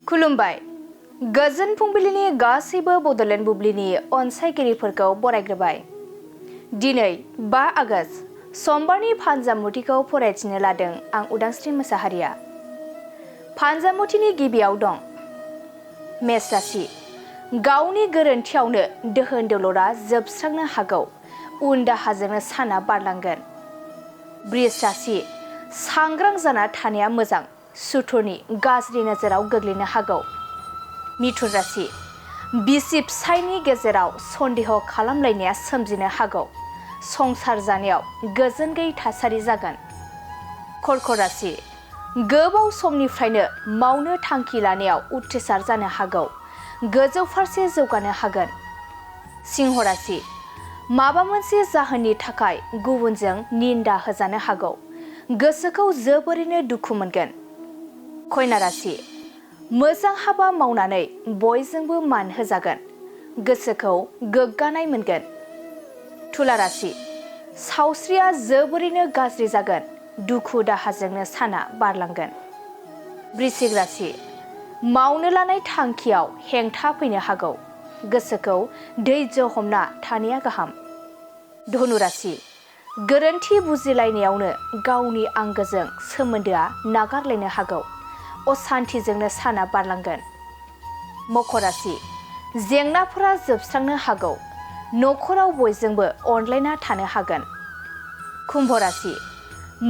खुलुमबाय गोजोन फुंबिलिनि गासैबो बड'लेण्ड बुब्लिनि अनसायगिरिफोरखौ बरायग्रोबाय। दिनै 5 आगस्त समबारनि फानजामुथिखौ फरायथिनो लादों आं उदांस्रि मोसाहारिया। फानजामुथिनि गिबियाव दं मेष राशि। गावनि गोरोन्थियावनो दोहोन दौलरा जोबस्रांनो हागौ, उन दाहाजोंनो साना बारलांगोन। बृष राशि। सांग्रां जाना थानाया मोजां, सुथुरनि गाज्रि नोजोराव गोग्लैनो हागौ। मिथुन राशि। बिसि फिसायनि गेजेराव सन्देह खालामलायनाया सोमजिनो हागौ, संसार जानायाव गोजोन गैयै थासारि जागोन। कर्क राशि। गोबाव समनिफ्रायनो मावनो थांखि लानायाव उथ्रिसार जानो हागौ, गोजौ फारसे जौगानो हागोन। सिंह राशि। माबा मोनसे जाहोननि थाखाय गुबुनजों निन्दा होजानो हागौ, गोसोखौ जोबोरैनो दुखु मोनगोन। कन्या राशि। मोजां हाबा मावनानै बयजोंबो मान होजागोन, गोसोखौ गोग्गानाय मोनगोन। तुला राशि। सावस्रिया जोबोरैनो गाज्रि जागोन, दुखु दाहाजोंनो साना बारलांगोन। वृश्चिक राशि। मावनो लानाय थांखियाव हेंथा फैनो हागौ, गोसोखौ धैर्य हमना थानाया गाहाम। धनु राशि। गोरोन्थि बुजिलायनायावनो गावनि आंगोजों सोमोन्दोआ नागारलायनो हागौ, असान्थिजोंनो साना बारलांगोन। मकर राशि। जेंनाफोरा जोबस्रांनो हागौ, न'खराव बयजोंबो अनलायना थानो हागोन। कुम्भ राशि।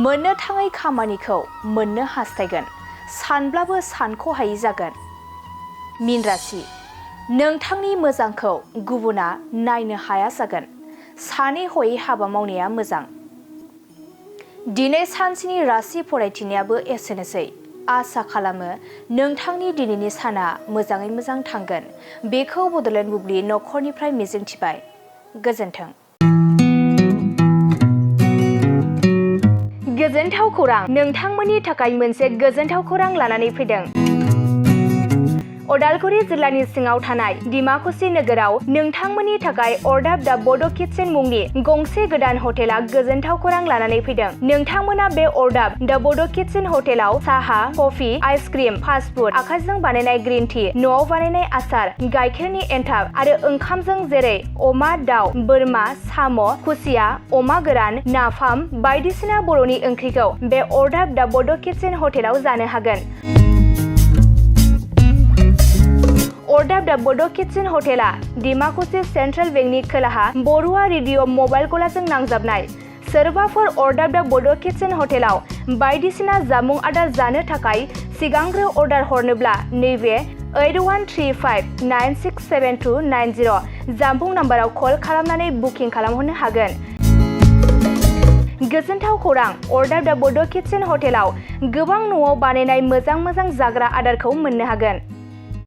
मोननो थाङै खामानिखौ मोननो हास्थायगोन, सानब्लाबो सानख'हायै जागोन। मीन राशि। नोंथांनि मोजांखौ गुबुना नायनो हाया जागोन, सानै हयै हाबा मावनाया मोजां। दिनै सानसेनि राशि फरायथिनायाबो एसेनोसै। आसा खालामो नोंथांनि दिनैनि साना मोजाङै मोजां थांगोन, बेखौ बड'लेण्ड बुब्लि नखरनिफ्राय मिजिंथिबाय। गोजोन्थों। गोजोनथाव खौरां। नोंथांमोननि थाखाय मोनसे गोजोनथाव खौरां लानानै फैदों। उदालगुरि जिल्लानि सिङाव थानाय डिमाकुसि नोगोराव नोंथांमोननि थाखाय अरदाब दा बड' किटचेन मुंनि गंसे गोदान हटेला गोजोनथाव खौरां लानानै फैदों। नोंथांमोना बे अरदाब दा बड' किटचेन हटेलाव साहा, कफि, आइसक्रिम, फास्ट फुड, आखाइजों बानायनाय ग्रिन टि, न'आव बानायनाय आसार, गाइखेरनि एन्थाब आरो ओंखामजों जेरै अमा, दाउ, बोरमा, साम', खुसिया, अमा गोरान, नाफाम बायदिसिना बर'नि ओंख्रिखौ बे अरदाब दा बड' किटचेन हटेलाव जानो हागोन। अरदाब दा बड' किटचेन हटेला डिमाकुसि सेन्ट्रेल बेंकनि खोलाहा बरुवा रेडिअ मबाइल गलाजों नांजाबनाय। सोरबाफोर अरदाब दा बड' किटचेन हटेलाव बायदिसिना जामुं आदार जानो थाखाय सिगांग्रो अर्डार हरनोब्ला नैबे 8135967290 जामबुं नाम्बाराव कल खालामनानै बुकिं खालामहरनो हागोन। गोजोनथाव खौरां। अरदाब दा बड' किटचेन हटेलाव गोबां न'आव बानायनाय मोजां जाग्रा आदारखौ मोननो हागोन।